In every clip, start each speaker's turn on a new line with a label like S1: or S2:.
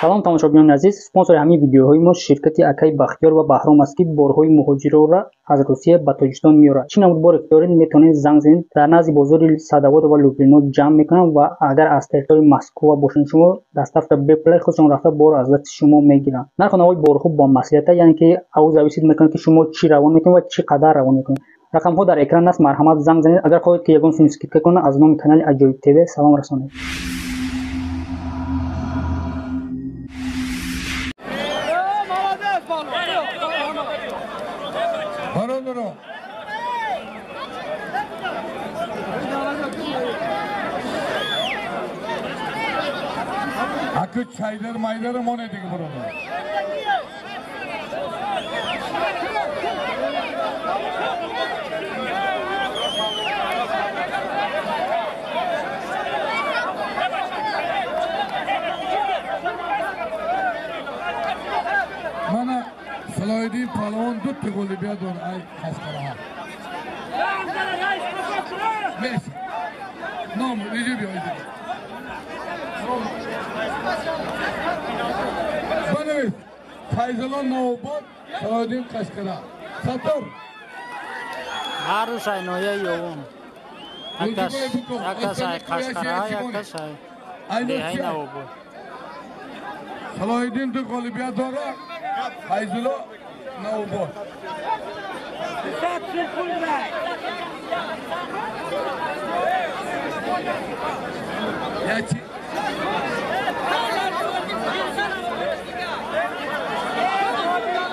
S1: Салом тамошобинони азиз, спонсори ҳамин видеоҳои мо ширкати Акай Бахтиёр ва Баҳром аст, ки борҳои муҳоҷирора аз Русия ба Тоҷикистон меорад. Чӣ намуд боре ки доред, метавонед занг занед. Дар назди бозори Садовод ва Люблино ҷамъ мекунанд ва агар аз территорияи Москва бошед, шумо доставка бепулай худшон рафта бор аз дасти шумо мегиранд. Нарху навои борҳо бо маслиҳата, яъне ки ав зависит мекунад, ки шумо чӣ равон мекунед ва чӣ қадар равон мекунед. Рақамҳо дар экран аст, марҳамат занг занед. Агар хоҳед, ки ягон сум скидка кунед, аз номи канали Аҷоиб ТВ салом расонед.
S2: Akı çaylar maylarım o ne dedi burada? Bana Salahuddin Palon dut golü bir don ay kaskara. Neyse. Nom Recep ya. Bana Fayzalon Navobod Salahuddin Qashqara. Sattor.
S3: Ҳар рӯз ай ноҳияи Ёвон. Якас ай Қашқара, якас ай деҳаи Навобод.
S2: Салоҳиддин ду ғолибият дорад, Файзулло Навобод. Ячи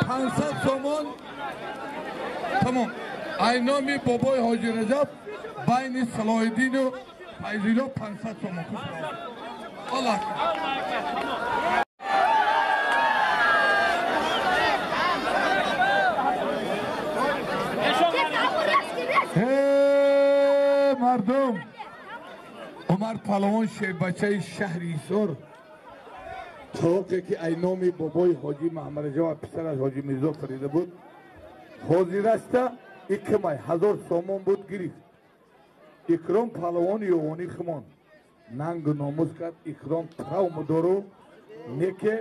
S2: 500 сомон. Тамом. Ай номи бобои Ҳоҷи Раҷаб байни Салоҳиддину Файзулло 500 сомон. Аллоҳ. Мардум, Умар Палавон шербачаи шаҳри Ҳисор, тоқе ки ай номи бобои Ҳоҷи Маҳмадраҷаб ва писараш Ҳоҷи Мирзо харида буд, ҳозир аста икмай 1000 сомон буд гирифт. Икром Палавон ёвони химон нангу номус кард. Икром травму дору неке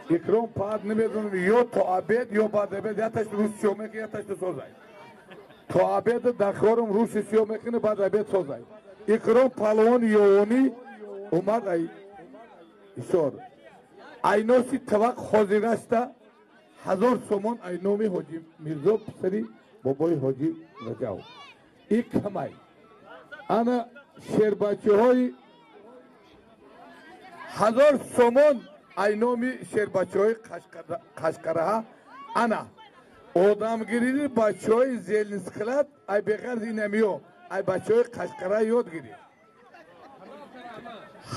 S2: Икром пад намедонам ё то обед ё баъд обед яташ рӯз сиё мекунад, яташ созай. То обед дахорум рӯзи сиё мекунад, баъд обед созай. Икром Палавон ёвонӣ омад ай Ҳисор. Айноси тавақ ҳозир аста 1000 сомон ай номи Ҳоҷи Мирзо писари бобои Ҳоҷи Раҷаб. И камай. Ана шербачаҳои 1000 сомон ай номи шербачаҳои Қашқараҳа. Ана одамгирии бачаҳои зелнисклад ай беғарз инамиё ай бачаҳои Қашқара ёд гирифт.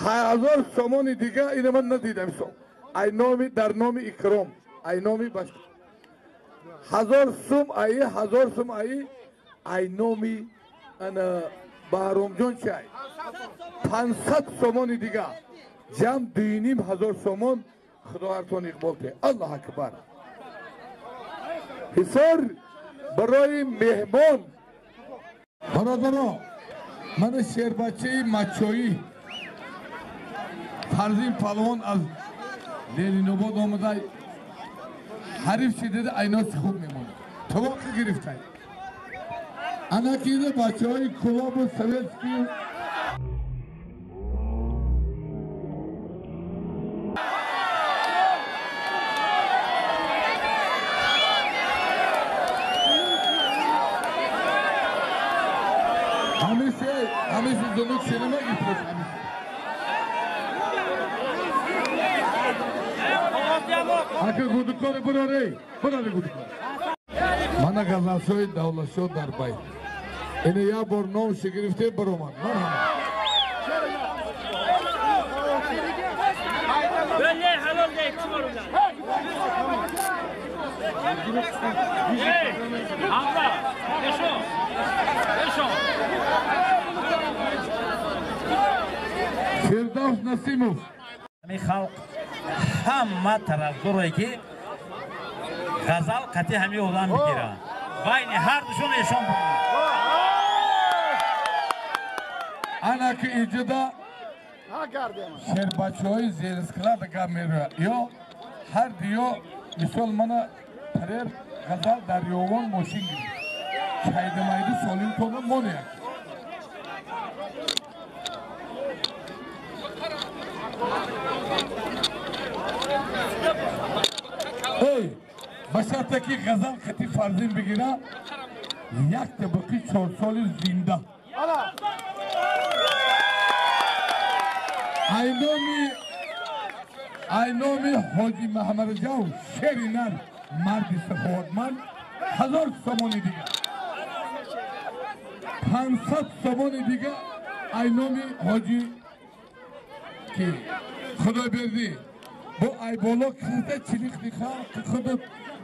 S2: 1000 сомони дига ина ман надидам ҳисоб. Ай номи дар номи Икром, ай номи баш 1000 сум ай 1000 сум ай номи ана Баҳромҷон чай 500 сомони дига ҷамъ 2500 сомон. Худо ҳартон иқбол те. Аллоҳ акбар. Ҳисор барои меҳмон. Бародаро, мана шербачаи мачоӣ Фарзин Палвон аз Ленинобод омада ҳариф шидида айноси хуб мемонад. Тавоқи гирифтай. Ана кида бачаҳои клубу советский ҳамиси зунук шинама гирифт. Ака гудукори бурорей, бураре гудукор. Мана ғазалшои давлатшо дар байт. Ина як бор номши гирифте баромад. Марҳамат. Фирдавс Насимов.
S4: Ҳамин халқ ҳама тарафдоре ки ғазал қатъи ҳамин одам мегиранд. Байни ҳар душон эшон
S2: Ана ки иҷода Шербачаҳои зерисклад гап мерояд. Ё ҳар диё мисол мана парер ғазал дар ёвон мошин гирифт. Чайдамайди солим тона монеяк. Эй, ба шарте ки ғазал хати фарзин бигира, як табақи чорсоли зинда. Айноми ҳоҷи Маҳаммадраҷав шери нар марди саховатманд 1000 сомони дига. 500 сомони дига айноми ҳоҷи ки Худойбердӣ. Бо айболо кида чилик диха, худат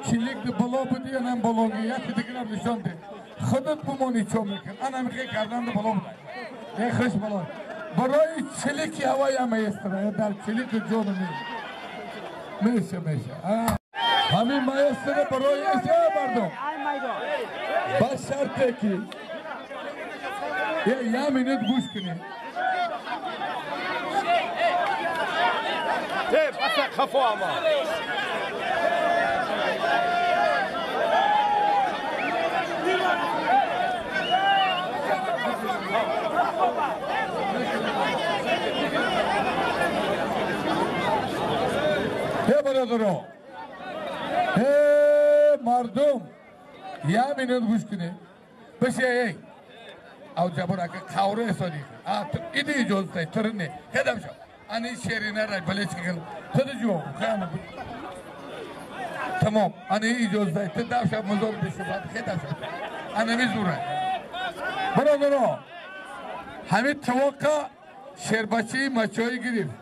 S2: чилик боло буди, анам бологи, яки дигарам нишон де. Худат бумони чо мекун, анам хе кардан боло будай. Е хуш боло. Барои чилики ҳавоя маэстро, дар чилик ҷон ми. Меша меша. Ҳамин маэстро барои эса мардум. Ба шарте ки я минут гӯш кунед. Ҳе бародаро, ҳе мардум, я минут гӯш кунед. Биши эй, ав ҷабор ака қавра эсоди. Иди иҷозатай, турне, хедам шо. Ани шерина рай балечки кил. Туди ҷо, хана. Тамом, ани иҷозатай, ту давша музор бишу бад, хедам шо. Ана мизурай. Бародаро, ҳамин тавоқа шербачии мачои гирифт.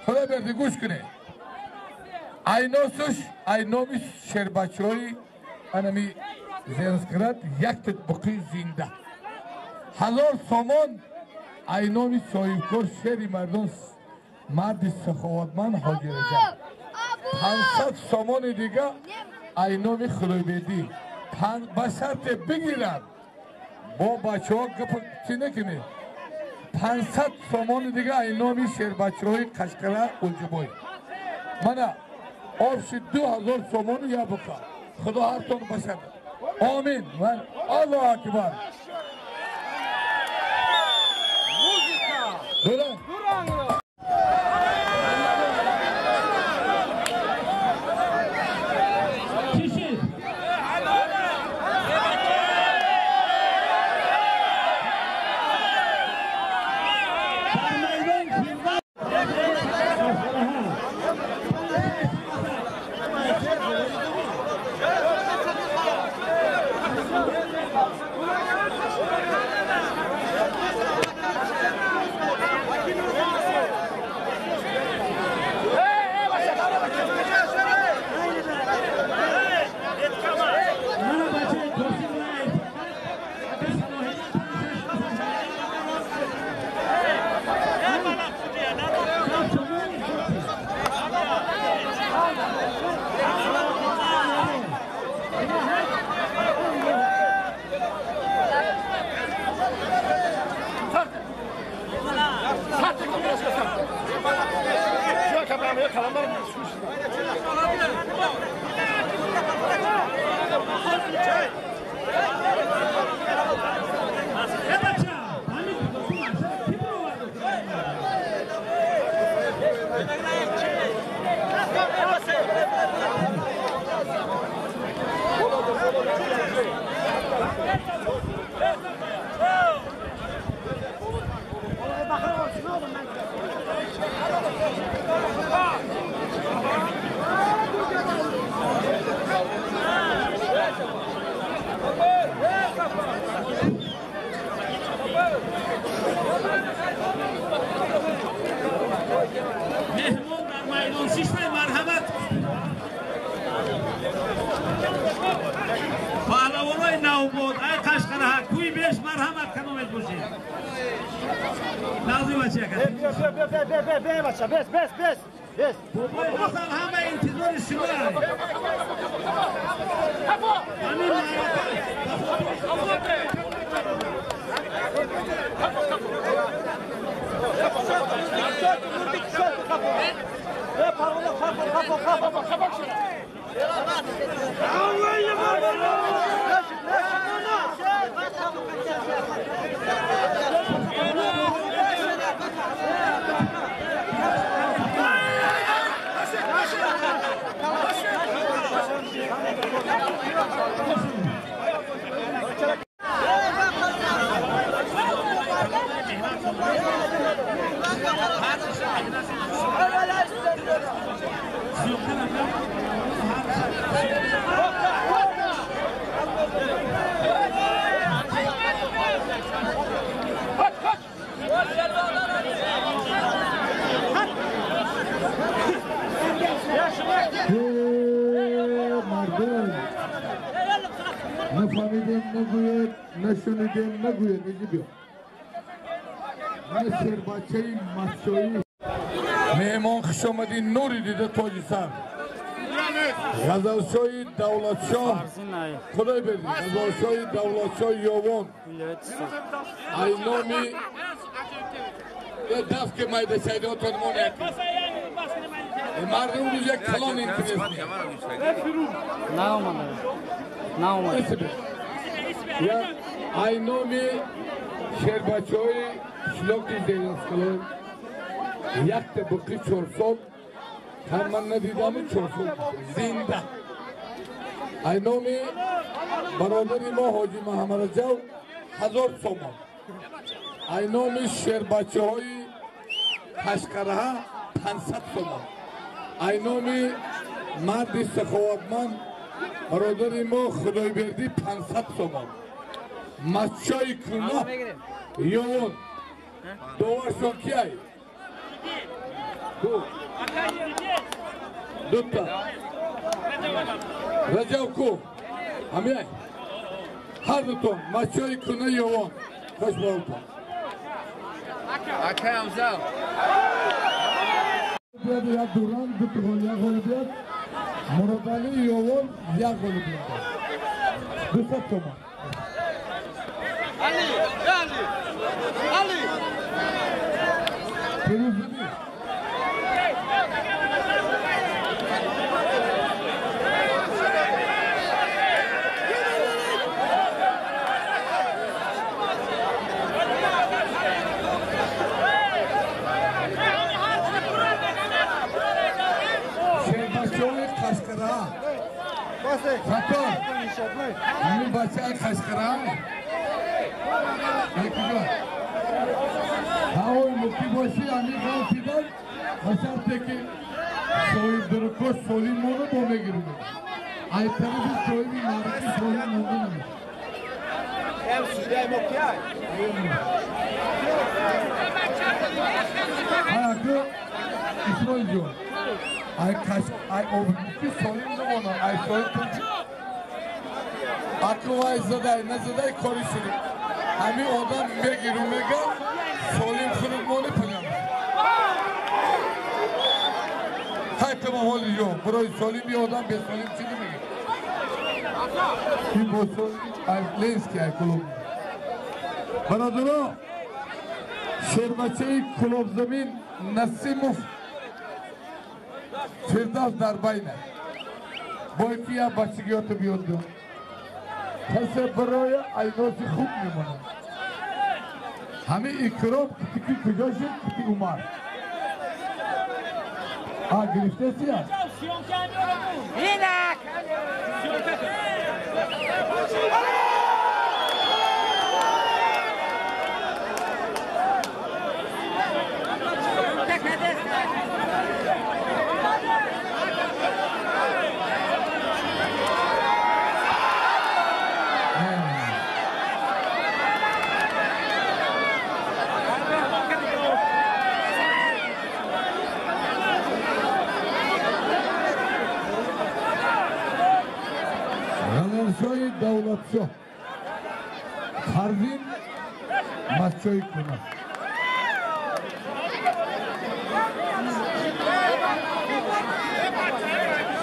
S2: Худо берди гӯш кунед. Айносуш, айноми шербачиҳои анами зенскрат як титбуқи зинда. 1000 сомон айноми соҳибкор шери мардон марди саховатманд ҳоҷи Раҷаб. 500 сомони дига айноми Худойбердӣ. Ба шарте бигирад бо бачаҳо гап чӣ накунед. 500 сомони дига айноми шербачаҳои Қашқара Улҷубой. Мана обши 2000 сомони я буқа. Худо ҳартон башад. Омин. Аллоҳу акбар. Durun.
S4: Kişi. Меҳмон дар майдон шиштай марҳамат. Паҳлавонои навбод ай Қашқараҳа кӯи беш марҳамат каномед бошед. Назми бача ака. Бобои Ҳасан ҳама интизори шумо. Ҳамин маърака ба хотири
S2: Нафаҳмидем нагӯед, нашунидем нагӯед. Иҷи биё. Ман шербачаи масчоӣ. Меҳмон хуш омадӣ, нури дида тоҷи сар. Ғазалшоҳи Давлатшоҳ, худой берди, Ғазалшоҳи Давлатшоҳ Ёвон. Ай номи дафт ки майда шайдотон мон як. Мардум рӯз як калон интерес.
S3: Наомада. Наомада.
S2: Я ай номи шербачаҳои қишлоқи Зейласкалон якта буқи 400 ҳам ман надидам 400 зинда. Ай номи бародари мо Ҳоҷи Маҳаммадраҷаб 1000 сомон. Ай номи шербачаҳои Қашқараҳа 500 сомон. Ай номи марди саховатманд бародари мо Худойбердӣ 500 сомон. Масчои куна Ёвон доваршон кияй? Ду. Дута. Раҷаб ку? Ҳамияй? Ҳар дутон масчои куна Ёвон. Хуш баҳолтон.
S5: Акай Амзал.
S2: Як дуран, ду як ғолибият. Муродалӣ Ёвон як ғолибият. 200 сомон.
S5: Али, Али, Али.
S2: Пирӯз будӣ? Шербачаҳои Қашқараҳа. Саттор, ҳамин бачаи Қашқараҳа. Ҳавои мумкин бошӣ, ҳамин ғалтидан ба шарте ки соҳибдурукош солим мону бо мегирем. Ай тарафи соҳиби маърифи солим монда намешавад. Ай аку Исроилҷон, ай қаш ай обки солим намонад, ай соҳиб аку вай задай, назадай кори шуд. Ҳамин одам мегиру мега солим хунук мони паням. Ҳай тамом ҳоли ё барои солим би одам бесолим чӣ намегир. Ин бо солим ай Ленский ай клуб. Бародаро, шербачаи Кулобзамин Насимов Фирдавс дар байна. Бо ки я бачагиёто биёд. Касе барои айноси хуб мемонад. Ҳамин икром китики куҷо шуд? Кити Умар. А гирифтеси аст? Ғазалшоҳи Давлатшоҳ Фарзин масчои куна.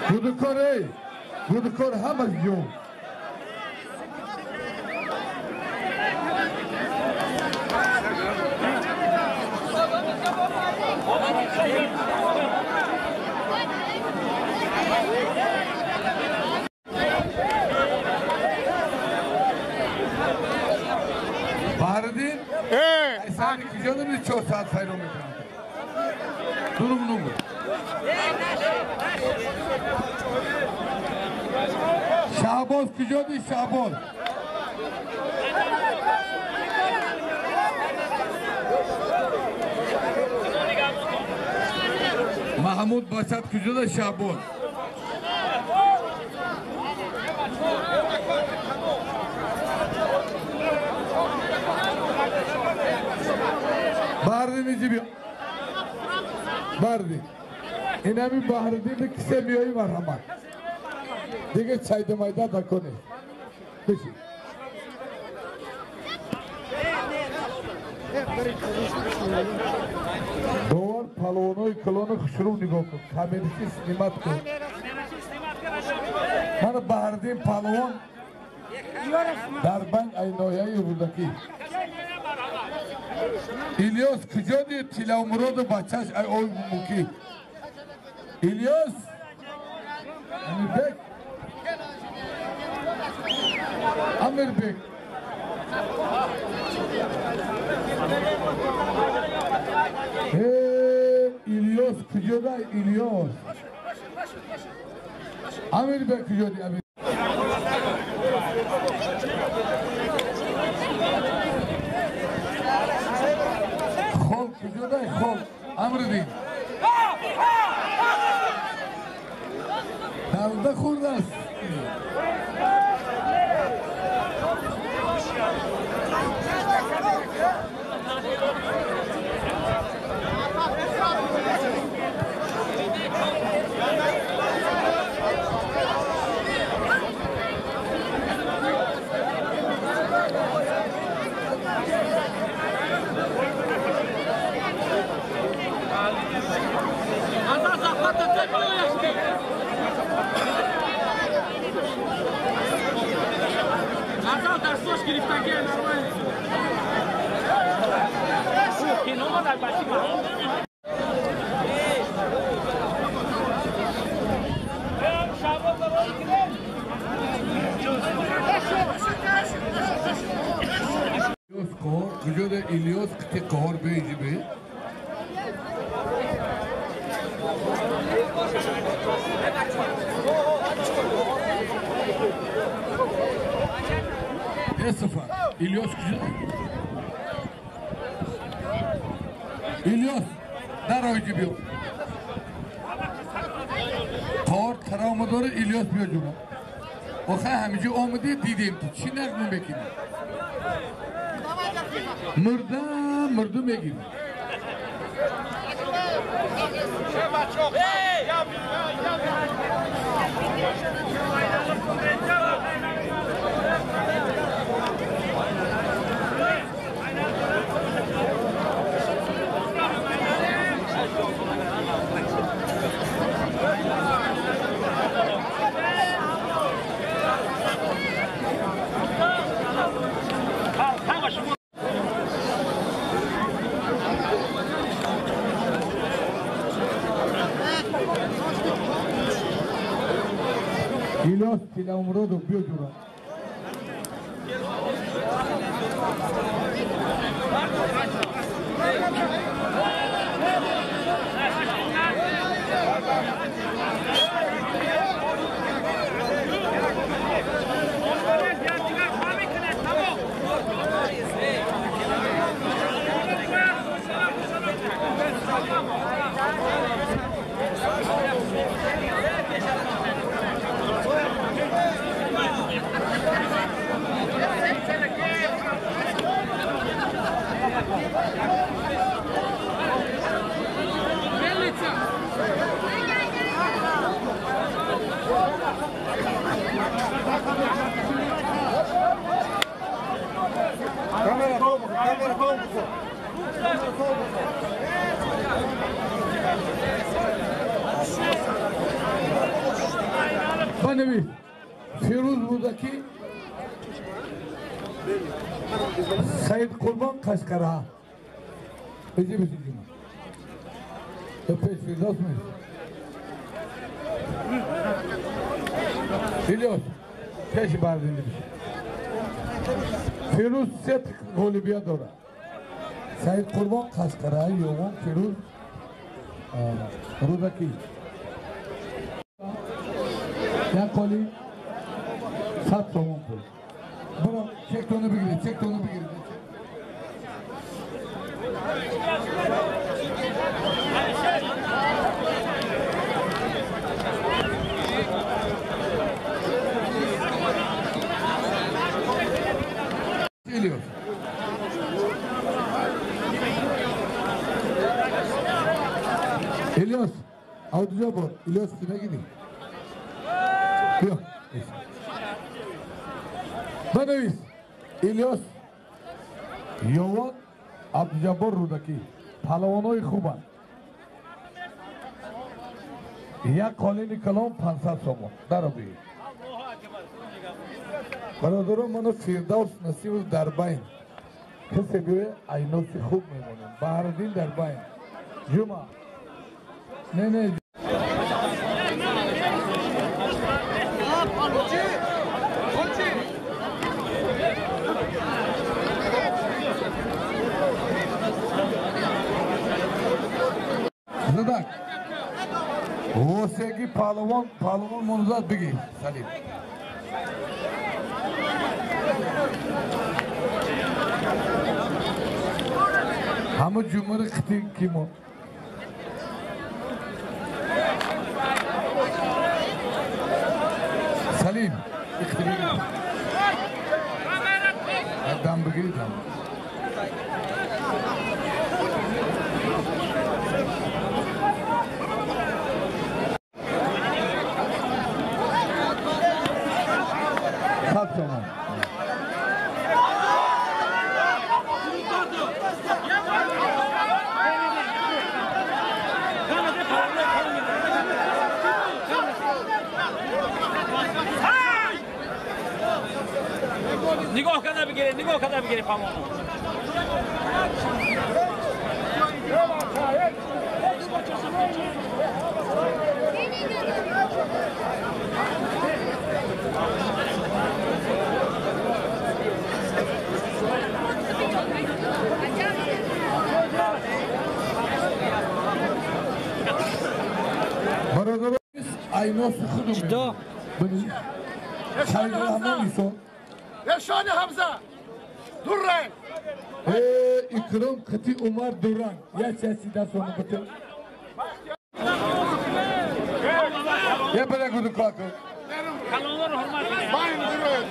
S2: Гудукор эй, гудукор ҳамаш ҷон. Баҳриддин, ай сари куҷо дори 4 соат файро мекунам? Дурум нугу. Шаҳбоз куҷо ди Шаҳбоз? Маҳмуд бачат куҷо да Шаҳбоз? Баҳриддин иҷи биё. Баҳриддин. Инами Баҳриддин кисе миёи марҳамат. Дига чайда майда даконе. بشین. دوار پهلوانای کلان خشرو نگاه کن. کامرچی سنیمت کن. من بهردین پهلوان در بند ای ناحیه رودکی. ایلیاس کجا دید تیلا مراد و بچهش ای آی موکی. ایلیاس امیربek امیربek ایلیاس کجا دید ایلیاس امیربek کجا دید امیر خال کجا دید خال امردین درده خورده است. ایلیاس قطعی قهار بیجی بی یه ایلیاس کجا؟ ایلیاس در آیجی بیو قهار ترامه داره ایلیاس بیا جونم آخه همیشه آمده دیدیم تو چی نقمه بکنی مردم مردم میگیریم. ایلیاس تیلامرادو بیا جورا. بنویس فیروز رودکی سید قربان قشقرها بجی بجی جون تو پیش فیروز میز ایلیاس پیش بردینی بشه فیروز سه غالبیت داره سید قربان قشقرها یوم فیروز رودکی یک قالی 100 تومان پول. برو چک تونو بگیرید، چک تونو بگیرید. ایلیاس ایلیاس آودجا بار ایلیاس نگیری. بیا. Бинавис Илёс Ёвон, Абдуҷаббор Рӯдакӣ палавонои хубанд. Як қолини калон 500 сомон. Даро бигир. Бародарон, ману Фирдавс Насибов дар байн. Касе биёяд, айноси хуб мемонем. Баҳриддин дар байн. Ҷума. Не, не. Задак. Восеги палавон, палавон монзад бигир. Салим. Ҳама ҷумъаро қити кимо. Салим, иқти бигир. Дам бигирид ҳама. 100 сомон.
S4: Нигоҳ карда бигиред, нигоҳ карда бигиред палвоно.
S2: Бародарон, айноси худум.
S3: Что?
S2: Хайрраҳмон Исо.
S5: Ешони Ҳамза. Дурранг.
S2: Икром қити Умар Дуранг. Як часи дастона битир. Я бара гуду каку.
S4: Калонларро ҳурмат кунед.
S5: Байн дуруд.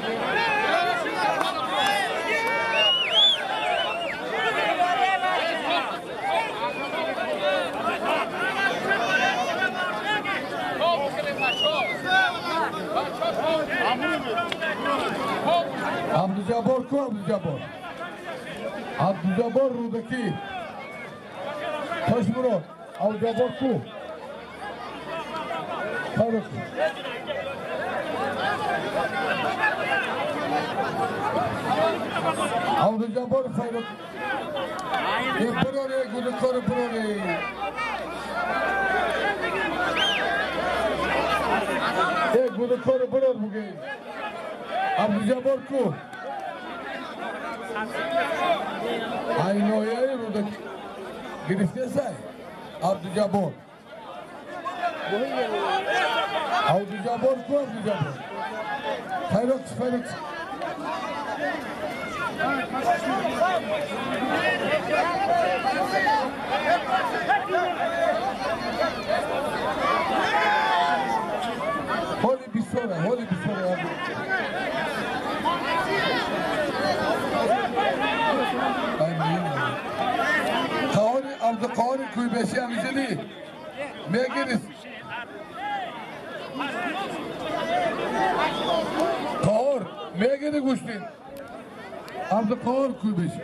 S2: Абдуҷаббор ку, Абдуҷаббор? Абдуҷаббор Рӯдакӣ. Тошмурод, Абдуҷаббор ку? Фарух. Абдуҷаббор Фарух. Бироре, гудукор бироре. Гудукор бирор бугӣ. Абдуҷаббор ку? Айнояи Рӯдакӣ гирифтесай? Абдуҷаббор. Абдуҷаббор ку, Абдуҷаббор? Файрух, Файрух. Ҳоли бисёра, ҳоли бисёра. Қаҳори Абдуқаҳори Кӯйбешӣ ҳамиҷадӣ мегирис. Қаҳор мегири гӯштин. Абдуқаҳор Кӯйбешӣ.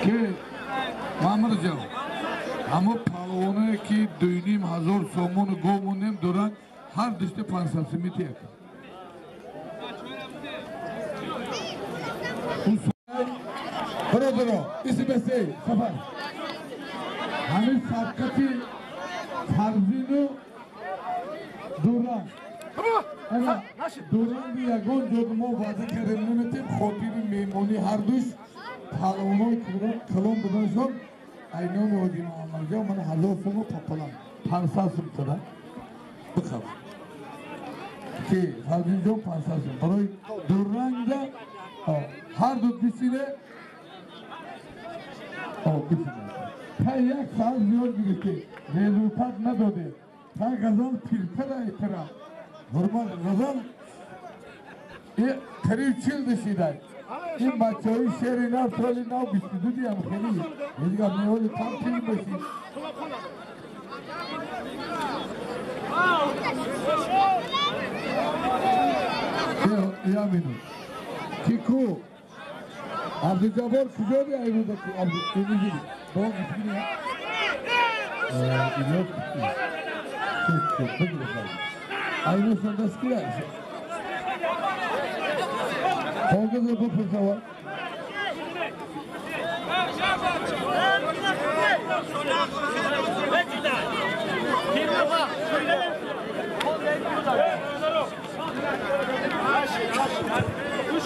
S2: Ки Маҳмудҷон, ҳамо палвоное ки 2500 сомону гов монем доранд, ҳар душта 500 сомӣ тияк. Бародаро, иси бесей, сафар. Ҳамин садқати Фарзину Дуранг. Дуранги ягон ҷо мо ваъда кардем наметем, хотири меҳмонӣ ҳардуш палвонои калон буданшон айноми ҳоҷи Муҳаммадҷон ман 1000 сомон пополам 500 сом када бихаб. Ки Фарзинҷон 500 сом барои Дурангда ҳарду бисине бисине. Та як соат зиёд гирифтем, результат надодем. Та ғазал пиртара эҳтирам. Ҳурмат ғазал қариб 40 дашидай. Ин бачаҳои шери нав соли нав 22 диям хеле. Ҳеҷ гап не, ҳоли там пир бошӣ. Я минут. Кику. Абдуҷаббор куҷо биайруда?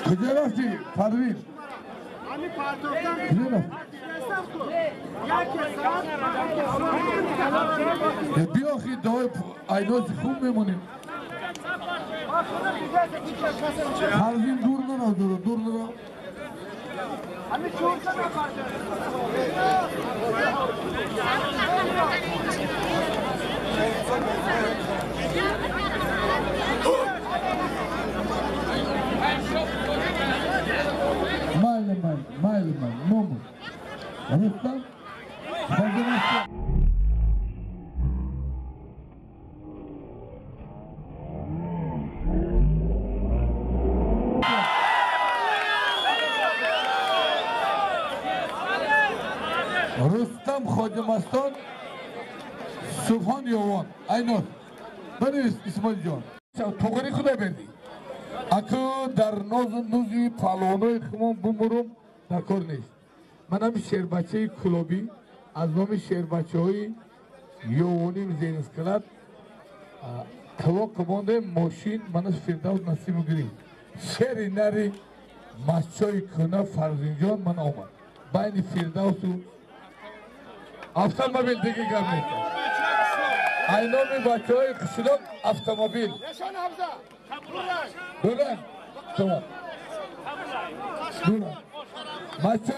S2: Куҷо рафтӣ, Парвин? Биёхи дои айнози хуб мемонем. Парвин дур нарав, дур нарав. Майли, майли, майли, майли, момун. Рустам, Хоҷамастон. Рустам Хоҷамастон, Субҳон Ёвон. Айнос. Бинавис Исмоилҷон. Туғри худо бердӣ. Аку дар нозу нузи паҳлавонои хумон бумурум дар кор нест. Манам шербачаи кулобӣ аз номи шербачаҳои ёвоним зеринсклад талоқ мондем мошин манаш Фирдавс насибу гирифт. Шери нари масчои кӯна Фарзинҷон ман омад. Байни Фирдавсу автомобил диги гап нест. Ай номи бачаҳои қишлоқ автомобил. Дуран. Тамом. Дуран. Бача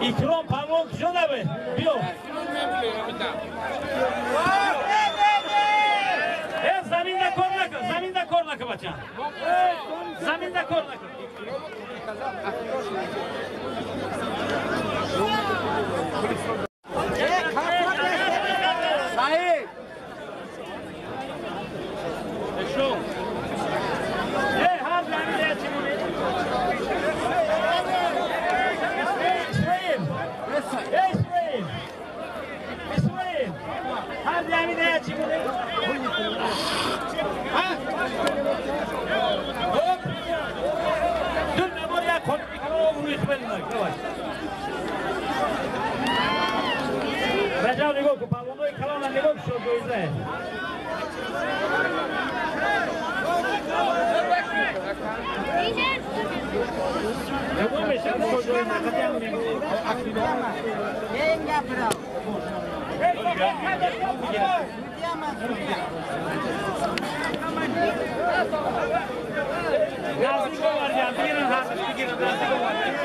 S4: Икром палвон куҷо набе? Биё. Э, заминда кор накун, заминда кор накун, бача. Заминда кор накун. Раҷаб нигоҳ кун, палвонои калона нигоҳ кун, шоҳҷоиза. Нигоҳ мешавад шоҳҷоиза, қатъиан мегӯем. Наздик овардиам, бигиранд ҳардуш, бигиранд, наздик овардиам.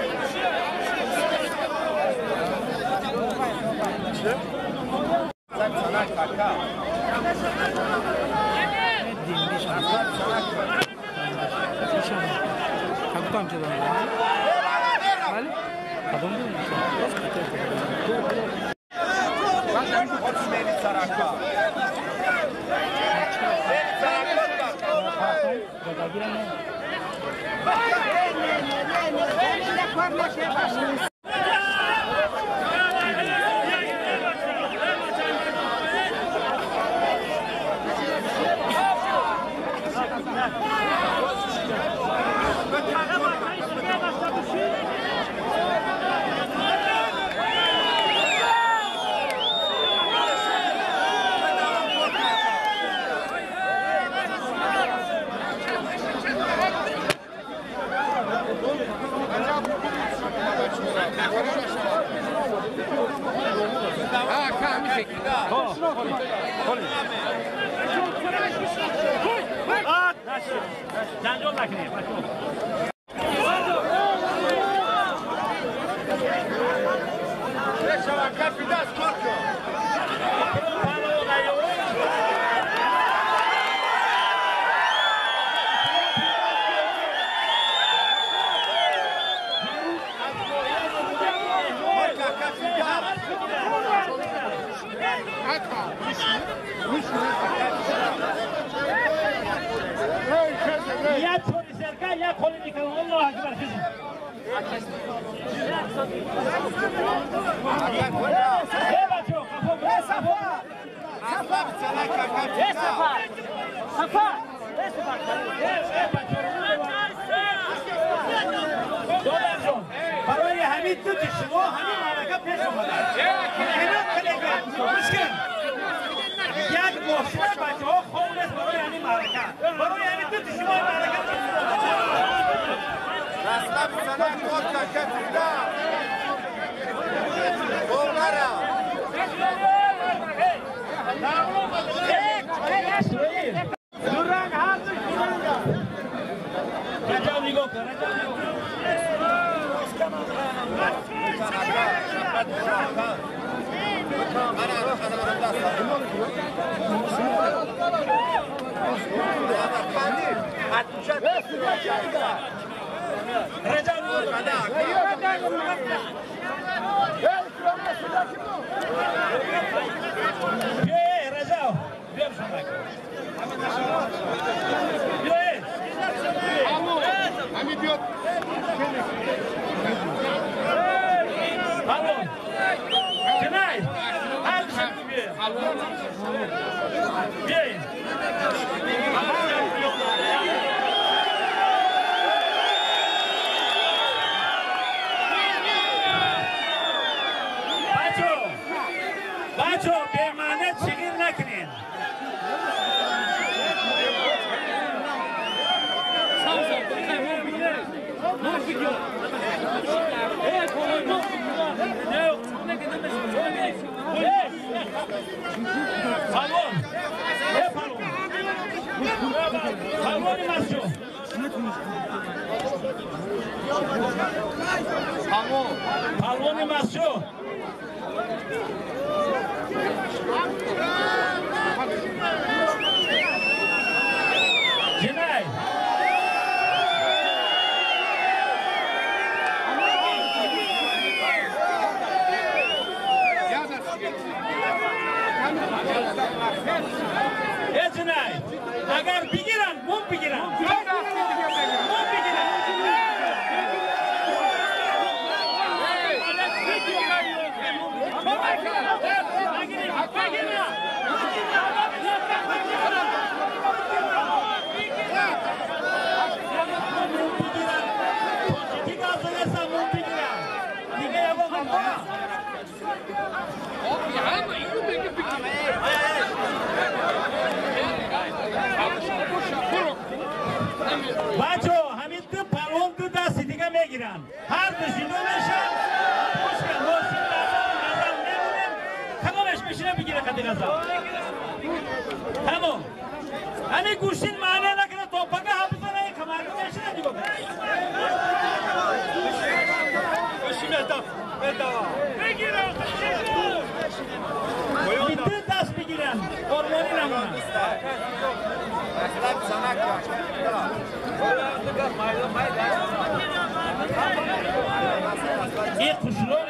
S4: Ин қишлоқ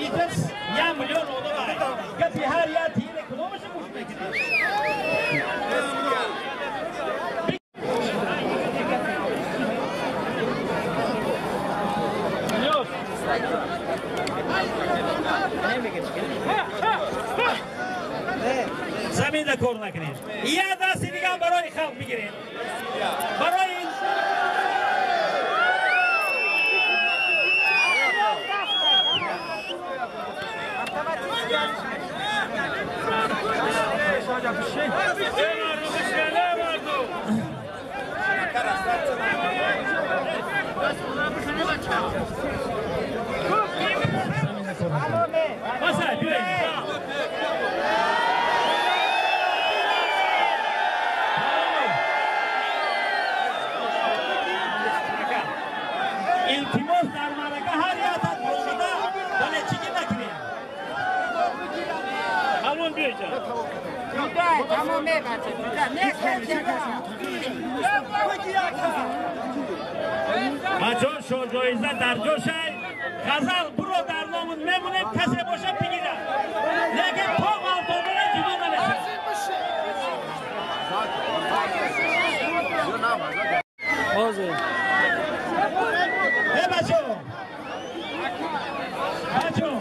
S4: иҷас 1 миллион одам ай. Гапи ҳар як тире кудомаша гӯш мекунед? Заминда кор накунед. Як дасти дига барои халқ бигиред. Барои илтимос дар маърака ҳар якат бошада, вале чиги накунем. Ҳамон биёҷа. Бачаҳо шоҳҷоиза дар ҷошай. Ғазал буро дар номун мемонем, касе боша бигирад. Лекин то ғалтонона ҷудо намешавад.
S3: Ҳозир.
S4: Э бачаҳо! Бачаҳо!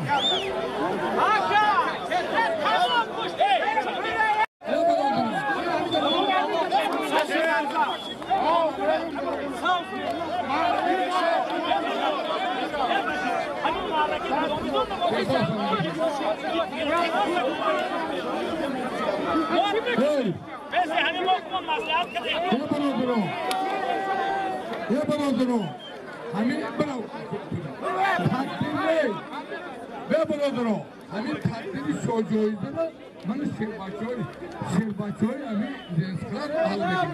S2: Ҳамин тақдири шоҳҷоизаро ман шербачаҳои ҳамин зенсклаб ҳал мекунам.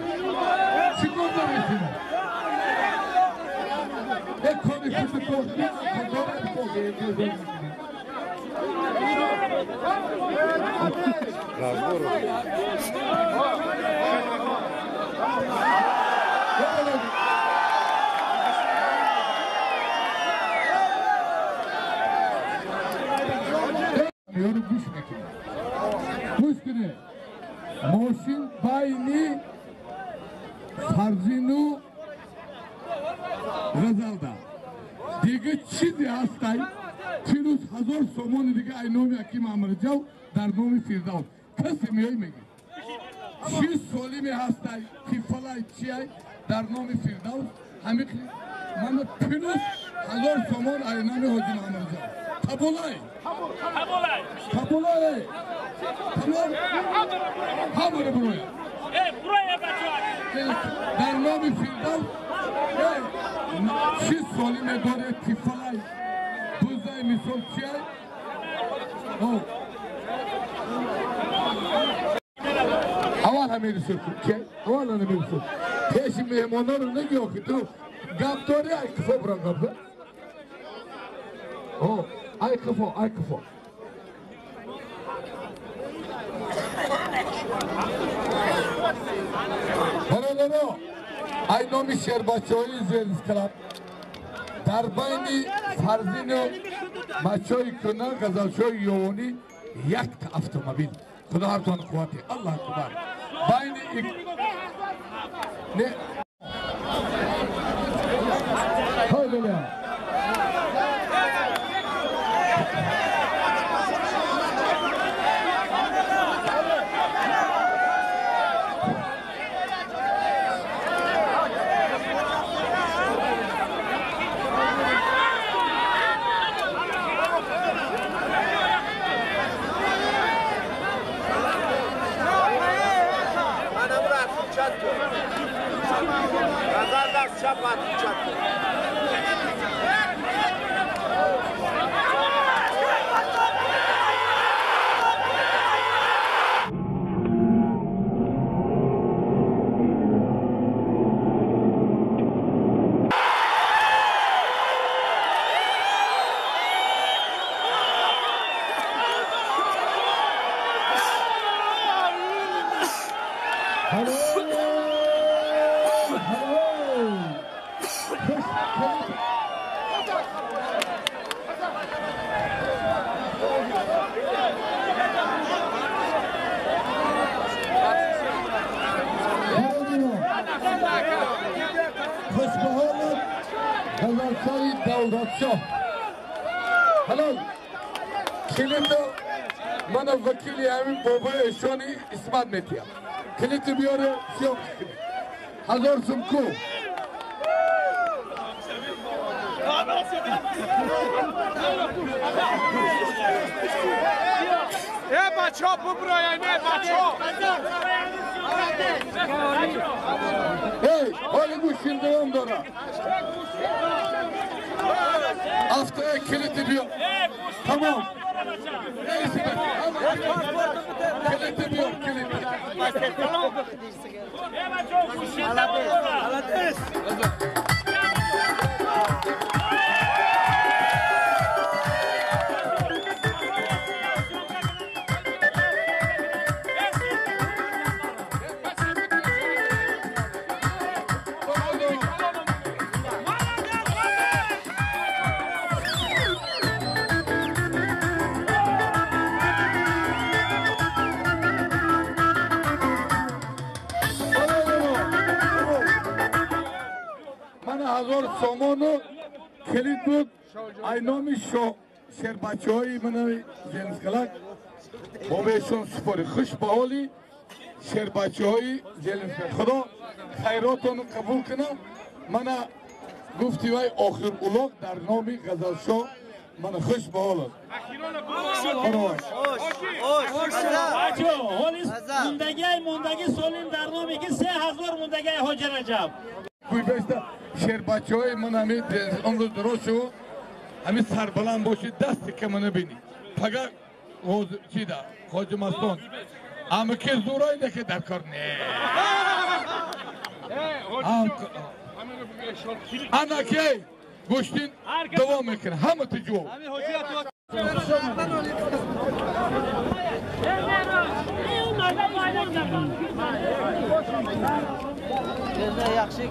S2: Чӣ кор доред шумо? Як кори худ ёро гӯш мекунед. Гӯш кунед. Мошин байни Фарзину Ғазалда. Дига чизе ҳастай, плюс 1000 сомони дига ай номи Аким Амирҷав дар номи Фирдавс. Касе меои мегӯяд. Чӣ солиме ҳастай, тифалай чиай дар номи Фирдавс, ҳамин мана плюс 1000 сомон ай номи Ҳоҷи Маҳмадҷав. Табулай!
S4: Табулай!
S2: Табулай! Тамом? Ҳамаро буроя!
S4: Буроя бачаҳо!
S2: Дар номи Фирдавс чӣ солиме доред, тифалай, бузай, мисол чиай? Аввал ҳамин рисуд ки аввал ҳамин рисуд пеши меҳмононро нагӣ охи ту гап дорӣ, ай қифо бурам гап. Ай қифо, ай қифо. Бародаро, ай номи шербачаҳои Зерисклаб дар байни Фарзину бачаҳои куна ғазалшоҳи ёвонӣ якта автомобил. Худо ҳартон қуввате. Аллоҳ акбар. Байни не ҳола Все. Ҳалол. Килито мана вакили ҳамин бобои эшони исмат метиҳам. Килито биёре сиём мекунем. 1000 сум ку.
S5: Э бачо буброяй, э бачо.
S2: Эй, ҳоли гӯшин давом дорад. Автоя килити биё. Тамом. Килити биё, килити.
S4: Э бачо гӯшин давом дорад.
S2: Ҳазор сомону килит буд ай номи шербачаҳои мана Зелинскалак бобоешон супорӣ. Хуш ба ҳоли шербачаҳои Зелинскалак. Худо хайротонро қабул кунад. Мана гуфти вай охир улоқ дар номи Ғазалшоҳ. Мана хуш ба ҳолат.
S4: Бачо, ҳоли мундагиай мундаги солим дар номи ки 3000 мундагиай Ҳоҷи Раҷаб.
S2: Гӯйбаста шербачаҳои ман ҳамин умру дуроз шуд, ҳамин сарбаланд бошед, дасти ка мана бинед. Пага чида Хоҷи Мастон амаки зӯрой неки дар кор не. Анаки гӯштин давом мекунад, ҳама тиҷо.
S6: Yaxşı.